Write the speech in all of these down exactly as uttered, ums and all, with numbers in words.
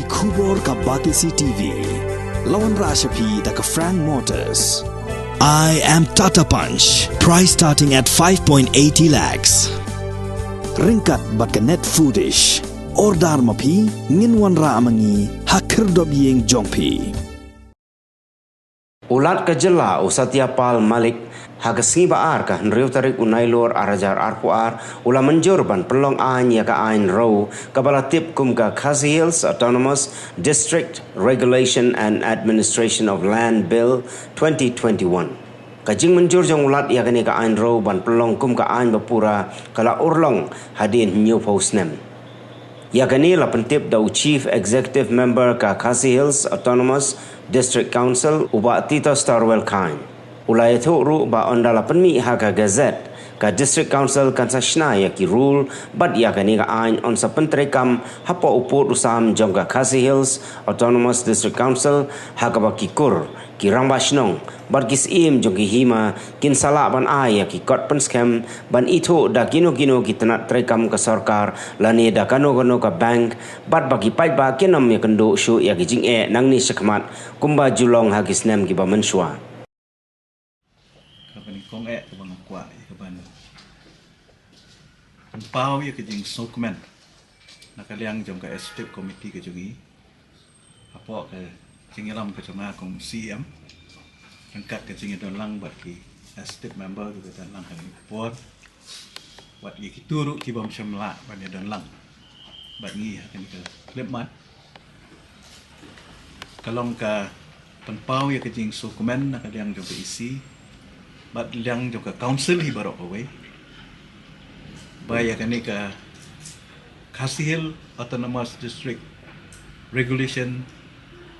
Khubor ka Batesi T V. La wanrah sha phi da ka Frank Motors. I am Tata Punch. Price starting at five point eighty lakhs. Ryngkat bad ka Net Foodish. Order ma phi, ngin wanrah ma ngi ha khyrdop ïing jong phi. U Lat ka jylla u Satya Pal Malik ha ka sngi ba ar ka hynriew tarik u Nailur ar hajar arphew ar u la mynjur ban pynlong aiñ ïa ka aiñ rew kaba la tip kum ka Khasi Hills Autonomous District Regulation and Administration of Land Bill twenty twenty-one. Ka jingmynjur jong u Lat ïa kane ka aiñ rew ban pynlong kum ka aiñ ba pura ka la urlong hadien hynñiewphew snem. Ïa kane la pyntip da u Chief Executive Member ka Khasi Hills Autonomous District Council u Bah Tito Starwell Kine. U la ïathuh ruh ba ynda la pynmih ha ka Gazette, ka District Council kan sa shna ïa ki rule bad ïa kane ka aiñ yn sa pyntreikam hapoh u pud u sam jong ka Khasi Hills Autonomous District Council ha kaba ki kur, ki rangbah shnong bad ki syiem jong ki hima kin sa lah ban ai ïa ki kot pynskhem ban ithuh da kino kino ki tnat treikam ka sorkar lane da kano kano ka bank bad ba ki paidbah kin ym ïakynduh shuh ïa ki jingeh nangne shakhmat kumba ju long ha ki snem kiba mynshuwa. Kaba nyngkong eh kaba nga kwah ïa kaban pynpaw ïa ka jingsngewkmen na ka liang jong ka Executive Committee ka jong ngi hapoh ka jingïalam ka jong nga kum C E M ryngkat ka jingïadonlang bad ki Executive Member kiba don lang ha kane ka por. Wat ïa kito ruh ki bym shym lah ban ïadonlang bad ngi ha kane ka khyllipmat. Ka long ka pynpaw ïa ka jingsngewkmen na ka liang jong ka E C bad liang jong ka Council hi baroh kawei ba ïa kane ka Khasi Hills Autonomous District Regulation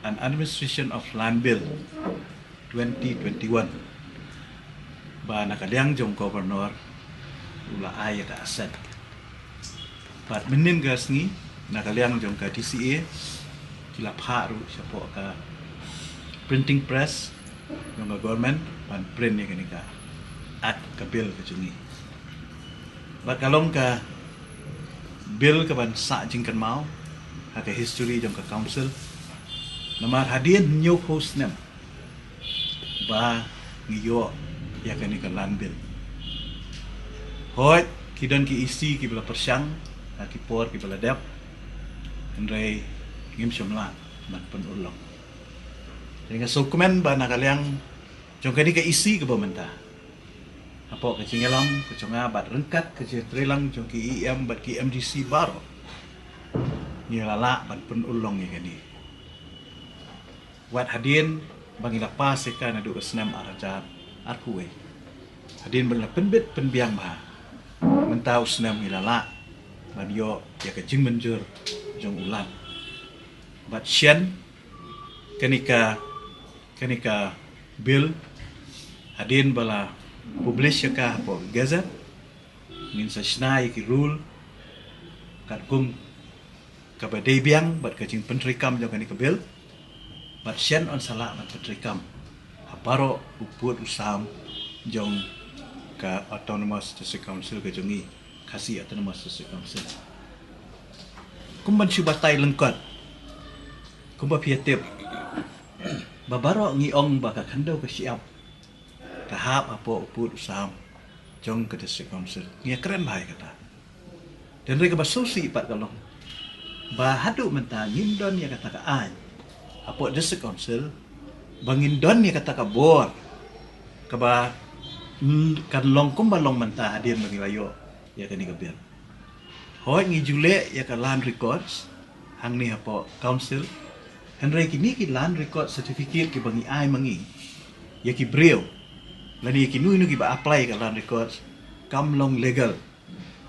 and Administration of Land Bill twenty twenty-one ba na ka liang jong Governor u la ai ïa ka assent. Bad mynhynnin ka sngi na ka liang jong ka D C A ki la phah ruh shapoh ka printing press jong ka government ban print ïa kane ka act, ka bill ka jong ngi. Bad ka long ka bill kaban sah jingkynmaw ha ka history jong ka Council. Namar hadien hynñiewphew snem ba ngi ïoh ïa kane ka Land Bill. Hooid ki don ki E C kiba la pyrshang ha ki por kiba la dep, hynrei ngim shym lah ban pynurlong. Te nga sngewkmen ba na ka liang jong kane ka E C kaba mynta hapoh ka jingïalam ka jong nga bad ryngkat ka jingtreilang jong ki E M bad ki M D C baroh ngi la lah ban pynurlong ïa kane. Wat hadien ba ngi la pass ïa ka naduh ka snem ar hajar arphew wei, hadien ba ngi la pynbit pynbiang bha, mynta u snem ngi la lah ban ïoh ïa ka jingmynjur jong u Lat. Bad shen kane ka, kane ka bill hadien ba la publish ïa ka hapoh ka Gazette ngin sa shna ïa ki rule katkum kaba dei biang bad ka jingpyntreikam jong kane ka bill. Bad shen yn sa lah ban pyntreikam ha baroh u pud u sam jong ka Autonomous District Council ka jong ngi, Khasi Autonomous District Council. Kum ban shu batai lyngkot, kumba phi ïa tip ba baroh ngi ong ba ka khyndew ka shyiap ka hap hapoh u pud u sam jong ka District Council. Ngi ïa kren bha ïa kata. Te hynrei kaba sngewsih pat ka long ba haduh mynta ngim don ïa kata ka aiñ hapoh District Council ba ngin don ïa kata ka bor kaba, mm, kan long kumba long mynta hadien ba ngi la ïoh ïa kane ka bill. Hooid ngi ju leh ïa ka land records hangne hapoh Council, hynrei kine ki land record certificate kiba ngi ai ma ngi ïa ki briew lane ïa kino kino kiba apply ïa ka land records kam long legal.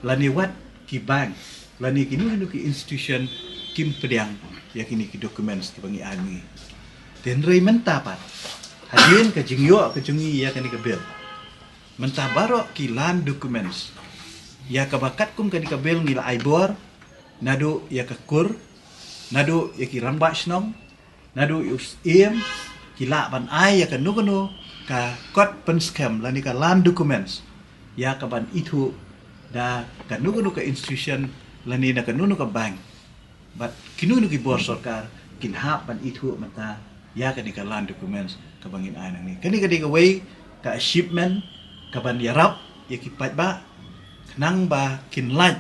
Lane wat ki bank lane kino kino ki institution kim pdiang ïa kine ki documents kiba ngi ai ma ngi. Te hynrei mynta pat hadien ka jingïoh ka jong ngi ïa kane ka bill, mynta baroh ki land documents ïa kaba katkum kane ka bill ngi la ai bor, naduh ïa ka kur, naduh ïa ki rangbah shnong, naduh ïa u syiem, ki lah ban ai ïa kano kano ka kot pynskhem lane ka land documents ïa kaban ithuh da kano kano ka institution lane na kano kano ka bank. Bad kino kino ki bor sorkar kin hap ban ithuh mynta ïa kane ka land documents kaba ngin ai nangne. Kane ka dei kawei ka achievement kaban ïarap ïa ki paidbah khnang ba kin lait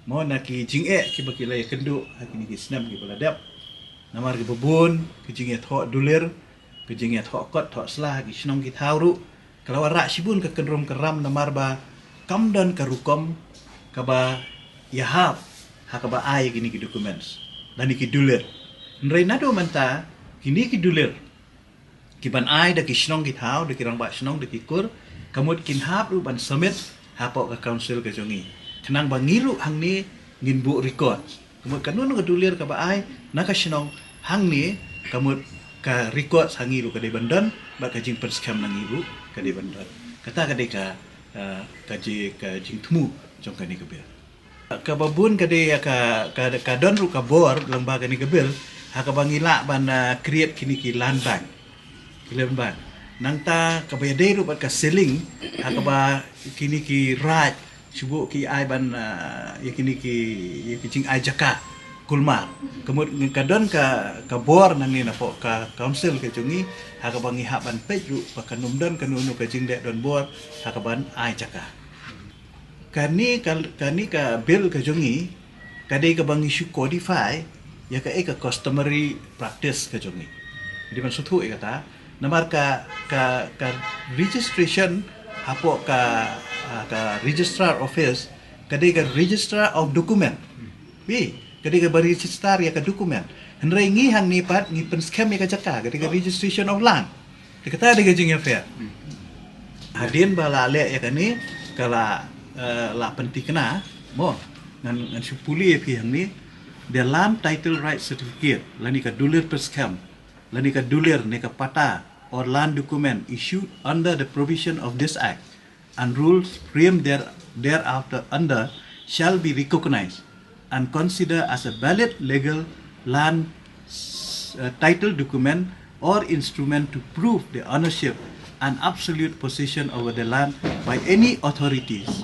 mo na ki jingeh kiba ki la ïakynduh ha kine ki snem kiba la dep. Namar kiba bun ki jingïathoh dulir, ki jingïathoh kot thoh sla ha ki shnong ki thaw ruh ka la wanrah shibun ka kynrum kynram namar ba kam don ka rukom kaba ïahap ha kaba ai kine ki documents lane ki dulir. Hynrei naduh mynta kine ki dulir kiban ai da ki shnong ki thaw, da ki rangbah shnong, da ki kur, ka mut kin hap ruh ban submit hapoh ka council ka jong ngi. Khnang ba ngi ruh hangne ngin buh record. Ka mut kano kano ka dulir kaba ai na ka shnong hangne, ka mut ka record ha ngi ruh ka dei ban don, bad ka jingpynskhem na ngi ruh ka dei ban don. Kata ka dei ka, eh, ka ji-, ka jingthmu jong kane ka bill. Kaba bun ka dei ïa ka, ka, ka don ruh ka bor lyngba kane ka bill ha kaba ngi lah ban, ah, create kine ki land bank. Ki land bank. Nangta kaba ïadei ruh bad ka ceiling ha kaba kine ki raid shu buh ki ai ban, ah, ïa kine ki, ïa ki jingai jaka kulmar. Ka mut ka don ka, ka bor nangne napoh ka council ka jong ngi ha kaba ngi hap ban peit ruh ba kan ym don kano kano ka jingleh donbor ha kaban ai jaka. Kane ka, kane ka bill ka jong ngi ka dei kaba ngi shu codify ïa kaei ka customary practice ka jong ngi. Dei ban sngewthuh ïa kata namar ka, ka, ka registration hapoh ka, ah, ka registrar office ka dei ka registrar of document. Bi, ka dei kaba register ïa ka document. Hynrei ngi hangne pat ngi pynskhem ïa ka jaka, ka dei ka registration of land. Te kata dei ka jingïapher. Hadien ba la leh ïa kane ka la, eh, la pynthikna mo, ngan, ngan shu pule ïa phi hangne. The land title right certificate lane ka dulir pynskhem lane ka dulir ne ka patta or land document issued under the provision of this act and rules framed there, thereafter under shall be recognized and considered as a valid legal land, uh, title document or instrument to prove the ownership and absolute possession over the land by any authorities,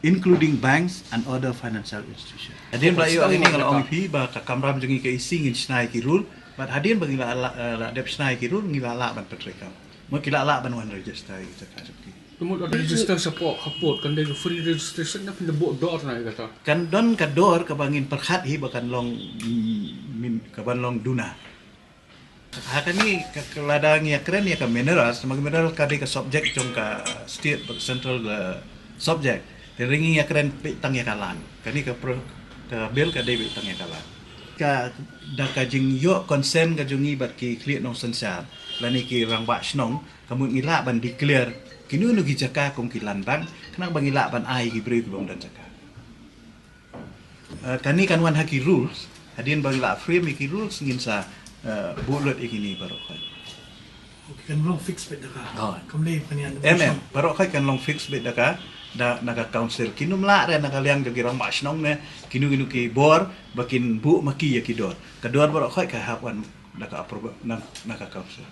including banks and other financial institutions. Hadien ba ïoh ïa kane nga la ong ïa phi ba ka kamram jong ngi ka E C ngin shna ïa ki rule, bad hadien ba ngi la, la, eh, la dep shna ïa ki rule ngi la lah ban pyntreikam. Mo ki la lah ban wan register ïa ki jaka jong ki. Te mut register shapoh ka pud, kan dei ka free registration ne phin da buh dor na ïa kata? Kan don ka dor kaba ngin pyrkhat hi ba kan long, mm, min, kaban long duna. Ha kane ka, ka lada ngi ïakren ïa ka minerals, ma ka mineral ka dei ka subject jong ka state bad central, eh, subject. Te ngi ïakren beit tang ïa ka land. Kane ka pro-, ka bill ka dei beit tang ïa ka land. Ka, da ka jingïoh consent ka jong ngi bad ki khlieh nongsynshar lane ki rangbah shnong, ka mut ngi lah ban declare kino kino ki jaka kum ki land bank, khnang ba ngi lah ban ai ki briew ki bym don jaka. Eh, kane kan wan ha ki rules, hadien ba ngi la frame ïa ki rules ngin sa, eh, buh lut ïa kine baroh khoit. Okay, kan long fix beit da ka. Oh. Kam dei pynïaid. Em, em, baroh khoit kan long fix beit da ka, da, na ka council. Kin ym lah re na ka liang jong ki rangbah shnong ne kino kino ki bor ba kin buh ma ki ïa ki dor. Ka dor baroh khoit ka hap wan da ka approve na, na ka council.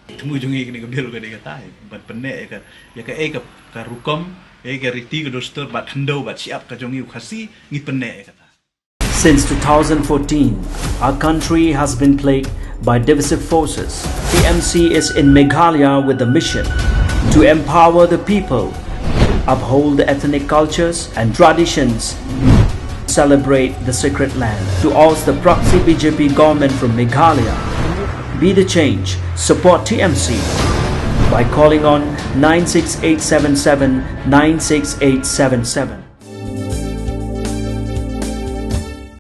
Thmu jong ngi kane ka bill ka dei kata, ban pynneh ïa ka, ïa kaei ka, ka rukom, ïa ka riti ka dustur bad khyndew bad shyiap ka jong ngi u Khasi, ngi pynneh ïa kata. Since two thousand fourteen, our country has been plagued by divisive forces. T M C is in Meghalaya with the mission to empower the people, uphold the ethnic cultures and traditions, celebrate the sacred land. To oust the proxy B J P government from Meghalaya, be the change. Support T M C by calling on nine six eight seven seven nine six eight seven seven.